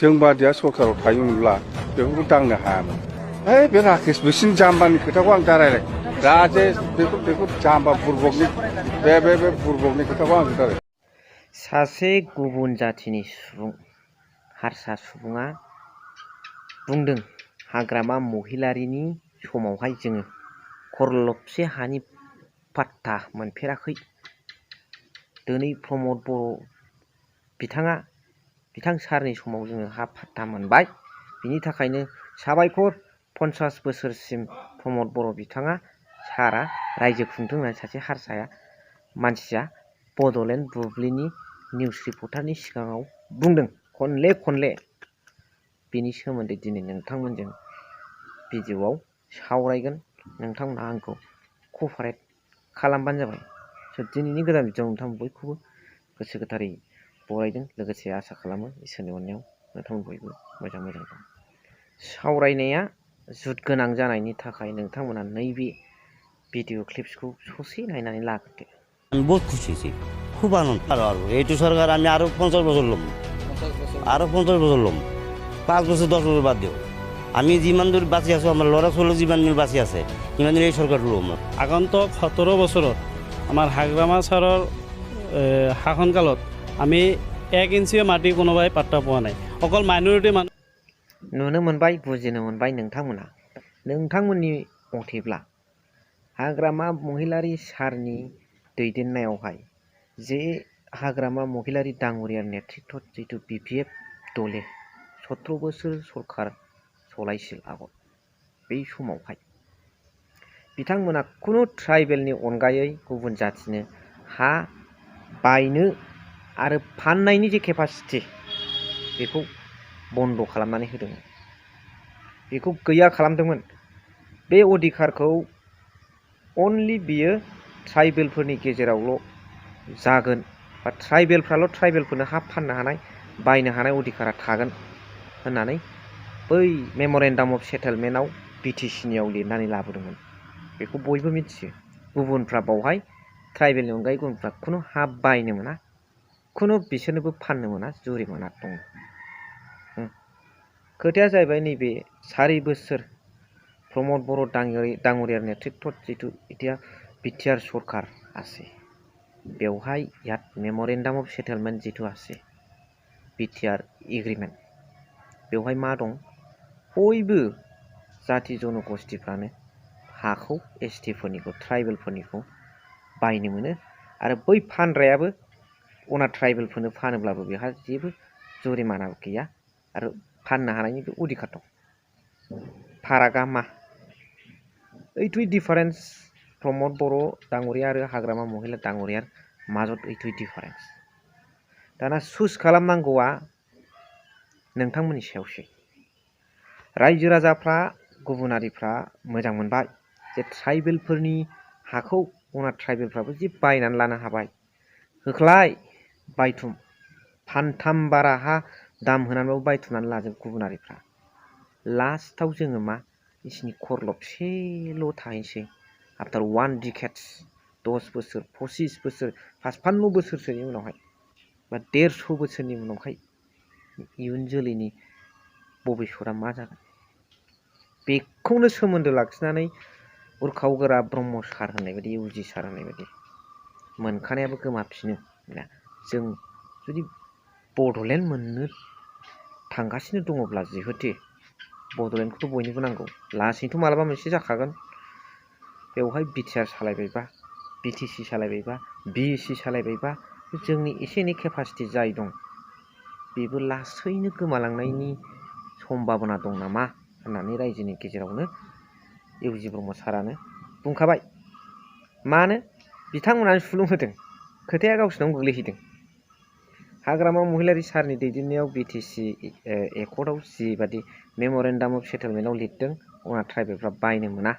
जोंबादिया सरकाराव थायोमोनब्ला बेफोरखौ दांनो हायामोन। बे राकेश बिसिनि जाम्बानि खोथाखौ आं दा रायलाय। राजेश बेखौ जाम्बा बुरबकनि बे बुरबकनि खोथाखौ आं खोन्थादों। सासे गुबुन जाथिनि सुबुं हारसा सुबुङा बुंदों हाग्रामा महिलारिनि समावहाय जोङो खरलबसे हानि पाट्टा मोनफेराखै। दिनै प्रमद बर' बिथां सारनि समाव जोङो हा पाट्टा मोनबाय। बिनि थाखायनो साबायखर 50 बोसोरसिम प्रमद बर' बिथाङा सारा रायजो खुंदों होननानै सासे हारसाया मानसिया बड'लेण्ड बुब्लिनि निउस रिपर्टारनि सिगाङाव बुंदों खनले बेनि सोमोन्दै दिनै नोंथांमोनजों भिडिअ'आव सावरायगोन। नोंथांमोनहा आंखौ क'पारेट खालामबानो जाबाय। दिनैनि गोदान भिडिअ'आव नोंथां बयखौबो गोसो गोथारै बरायदों। लोगोसे आसा खालामो इसोरनि अननायाव नोंथांमोन बयबो मोजां दं। सावरायनाया जुद गोनां जानायनि थाखाय नोंथांमोना नैबे भिडिअ क्लिप्सखौ ससे नायनानै लाग्रोदो। আমি বহুত খুশি হয়েছি, খুব আনন্দ। আর এইটু সরকার আমি আরো 50 বছর লম, আরো 50 বছর লম, 5 বছর 10 বছর বাদ দিও। আমি যিমান দূর বাঁচি আছো, আমার ল'ৰা ছোৱালী যিমান দিন বাঁচি আছে সিমান দিন এই চৰকাৰ ল'ম। আগন্তুক 17 বছৰত আমাৰ হাগ্ৰামা ছাৰৰ শাসনকালত আমি 1 ইঞ্চিও মাটি কোনোবাই পাত্তা পোৱা নাই। অকল মাইনৰিটি মানুহ नुनो मोनबाय, बुजिनो मोनबाय नोंथांमोना। नोंथांमोननि मथेब्ला हाग्रामा महिलारि सारनि दैदेननायावहाय जे हाग्रामा महिलारि दाङ'रिया नेतृत्व जिथु BPF दले 17 बोसोर सरकार सलायसिल आगत बै समावहाय बिथांमोना खुनु ट्राइबेलनि अनगायै गुबुन जाथिनो हा बायनो आरो फाननायनि जे केपासिटि बेखौ बन्द खालामनानै होदोंमोन, बेखौ गैया खालामदोंमोन। बे अधिकारखौ अनलि बियो ट्राइबेलफोरनि गेजेरावल' जागोन बा ट्राइबेलफोरनो हा फाननो हानाय बायनो हानाय अधिकारा थागोन होननानै बै मेम'रेन्डाम अफ सेटेलमेन्टआव BTCनियाव लिरनानै लाबोदोंमोन। बेखौ बयबो मिथियो। गुबुनफ्रा बावहाय ट्राइबेलनि अनगायै गुबुनफ्रा खुनु हा बायनो मोना, खुनु बिसोरनोबो फाननो मोना, जुरिमाना दङ। खोथाया जाहैबाय नैबे 4 बोसोर प्रमद बर' दाङ'रिया नेतृत्व जिथु এতিয়া बिटिआर सरकार আছে, बेवहाय ইয়াত मेम'रेन्डाम अफ सेटेलमेन्ट जिथु আছে बिटिआर एग्रिमेन्ट, बेवहाय मा दं? बयबो जाति जनगोष्ठीफ्रानो हाखौ ST फोरनिखौ ट्राइबेलफोरनिखौ बायनो मोनो आरो बै फानग्रायाबो अना ट्राइबेलफोरनो फानोब्लाबो बेहा जेबो जुरिमाना गैया आरो फाननो हानायनि बे अधिकार दं। फारागा मा? ओइथुइ डिफारेन्स प्रमद बर' दाङ'रिया आरो हाग्रामा महिला दाङ'रिया माजत ओइथुइ डिफारेन्स। दाना सुस खालामनांगौआ नोंथांमोननि सायावसै। रायजो राजाफ्रा गुबुनारिफ्रा मोजां मोनबाय जे ट्राइबेलफोरनि हाखौ अना ट्राइबेलफ्राबो जे बायनानै लानो हाबाय। होख्लाय बायथुम फानथाम बारा हा दाम होनानैबाबो बायथुमनानै लाजोब गुबुनारिफ्रा। लास्टआव जोङो मा बिसिनि खरलबसेल' थाहैसै। आफ्टार 1 डिकेड्स 10 बोसोर 25 बोसोर 55 बोसोरसोनि उनावहाय बा 150 बोसोरनि उनावहाय इयुन जोलैनि भबिसतआ मा जागोन? बेखौनो सोमोन्दो लाखिनानै उरखाव गोरा ब्रह्म सार होननाय बायदि, UG सार होननाय बायदि मोनखानायाबो गोमाफिनो। जों जुदि बड'लेण्ड मोननो थांगासिनो दङब्ला जिहेते बड'लेण्डखौथ' बयनोबो नांगौ, लासैथ' मालाबा मोनसे जाखागोन। बेवहाय बिटिआर सालायबायबा, BTC सालायबायबा, BEC सालायबायबा जोंनि एसे एनै केपासिटि जाय दं बेबो लासैनो गोमालांनायनि सम्भाबना दं नामा होननानै रायजोनि गेजेरावनो UG ब्रह्म सारानो बुंखाबाय। मानो? बिथांमोनानो सुलुं होदों, खोथाया गावसिनावनो गोग्लैहैदों। हाग्रामा महिलारि सारनि दैदेननायाव BTC एकर्डआव जिबादि मेम'रेन्डाम अफ सेटेलमेन्टआव लिरदों अना ट्राइबेलफ्रा बायनो मोना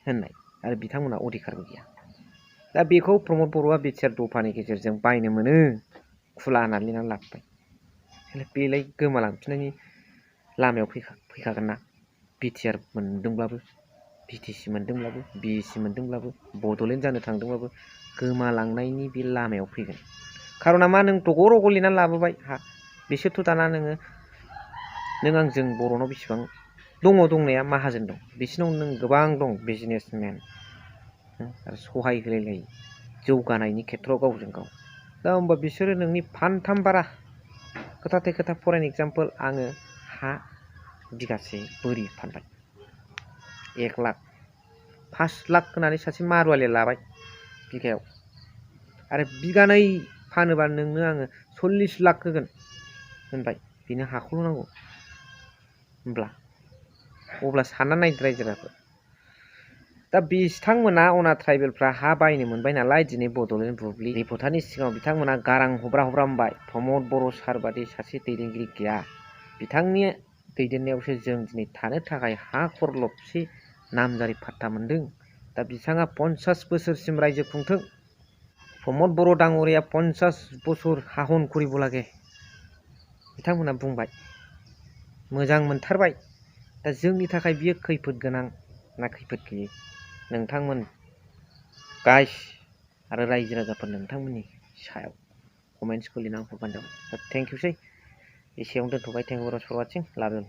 होननाय आरो बिथांमोना अधिकारबो गैया। दा बेखौ प्रमद बर'आ बिटिआर दफानि गेजेरजों बायनो मोनो खुला होननानै लिरनानै लाबोबाय। बेलाय गोमालांफिननायनि लामायाव फैखागोन ना। बिटिआर मोनदोंब्लाबो, BTC मोनदोंब्लाबो, BEC मोनदोंब्लाबो, बड'लेण्ड जानो थांदोंब्लाबो गोमालांनायनि बे लामायाव फैगोन। खार'ना मा? नों दग' रग' लिरनानै लाबोबाय हा बिसोरथ' दाना नों आंजों बर'नाव बेसेबां दङ दंनाया माहाजोन दं बिसिनाव नों गोबां दं बिजनेसमेन आरो सहाय होलायलायो जौगानायनि खेथ्रआव गावजों गाव दा होमबा बिसोरो नोंनि फानथाम बारा खोथाथे खोथा फर एन एग्जाम्पोल आङो हा बिगासे बोरि फानबाय 1 लाख 5 लाख होनानै सासे मारुवालिया लाबाय बिगायाव आरो बिगानै फानोबा नोंनो आङो 40 लाख होगोन होनबाय बेनो हाखौल' नांगौ होमब्ला अब्ला सानना नायदो रायजो राजाफोर दा बिथांमोना अना ट्राइबेलफ्रा हा बायनो मोनबाय नालाय दिनै बड'लेण्ड बुब्लि रिपर्टारनि सिगाङाव बिथांमोना गारां हब्रा हब्रा होनबाय प्रमद बर' सार बादि सासे दैदेनगिरि गैया बिथांनि दैदेननायावसो जों दिनै थानो थाखाय हा खरलबसे नामजारि फाट्टा मोनदों दा बिथाङा 50 बोसोरसिम रायजो खुंथों प्रमद बर' डाङरिया 50 बोसोर हाहन करिबलागे बिथांमोना बुंबाय मोजां मोनथारबाय दा जोंनि थाखाय बियो खैफोद गोनां ना खैफोद गैयै नोंथांमोन गाइस आरो रायजो राजाफोर नोंथांमोननि सायाव कमेन्ट्सखौ लिरनानै हरबानो जाबाय दा थेंक इउसै एसेयावनो दोनथ'बाय थेंक इउ फर वाचिं लाभ इउ।